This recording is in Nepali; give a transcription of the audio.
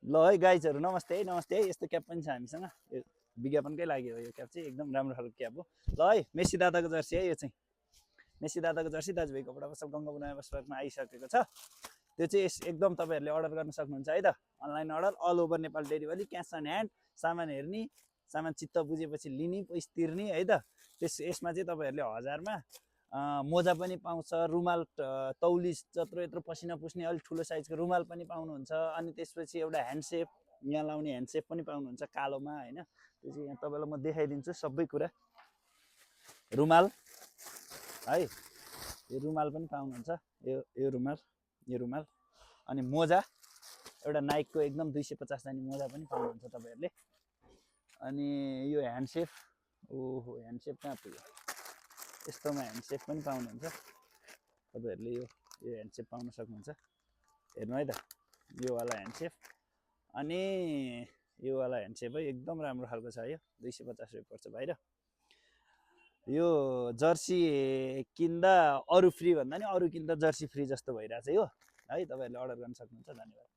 ल है गाइजहरू नमस्ते है यस्तो क्याप पनि छ हामीसँग यो विज्ञापनकै लागि हो यो क्याप चाहिँ एकदम राम्रो खालको क्याप हो ल है मेसी दादाको जर्सी है यो चाहिँ मेसी दादाको जर्सी दाजुभाइ कपडा पसल गङ्गापुर नयाँ बसपार्कमा आइसकेको छ त्यो चाहिँ एकदम तपाईँहरूले अर्डर गर्न सक्नुहुन्छ है त online order all over Nepal delivery cash on hand सामान हेर्ने सामान चित्त बुझेपछि लिने पैसा तिर्ने है त यसमा चाहिँ तपाईँहरूले 1000मा मोजा पनि पाउँछ रुमाल तौली जत्रो यत्रो पसिना पुस्ने अलिक ठुलो साइजको रुमाल पनि पाउनुहुन्छ अनि त्यसपछि एउटा ह्यान्डसेप यहाँ लाउने ह्यान्डसेप पनि पाउनुहुन्छ कालोमा हैन त्यो चाहिँ यहाँ तपाईँलाई म देखाइदिन्छु सबै कुरा रुमाल है यो रुमाल पनि पाउनुहुन्छ यो रुमाल अनि मोजा एउटा नाइकको एकदम 250 दानी मोजा पनि पाउनुहुन्छ तपाईहरुले अनि यो ह्यान्डसेप ओहो ह्यान्डसेप कहाँ पुग्यो यस्तोमा ह्यान्डसेप पनि पाउनुहुन्छ तपाईहरुले यो ह्यान्डसेप पाउन सक्नुहुन्छ हेर्नु है त यो वाला ह्यान्डसेप अनि यो वाला ह्यान्डसेप है एकदम राम्रो खालको छ यो 250 रुपैयाँ पर्छ भाइ र यो जर्सी किन्दा अरु फ्री भन्दा नि अरु किन्दा जर्सी फ्री जस्तो भइराछ यो है तपाईहरुले अर्डर गर्न सक्नुहुन्छ धन्यवाद।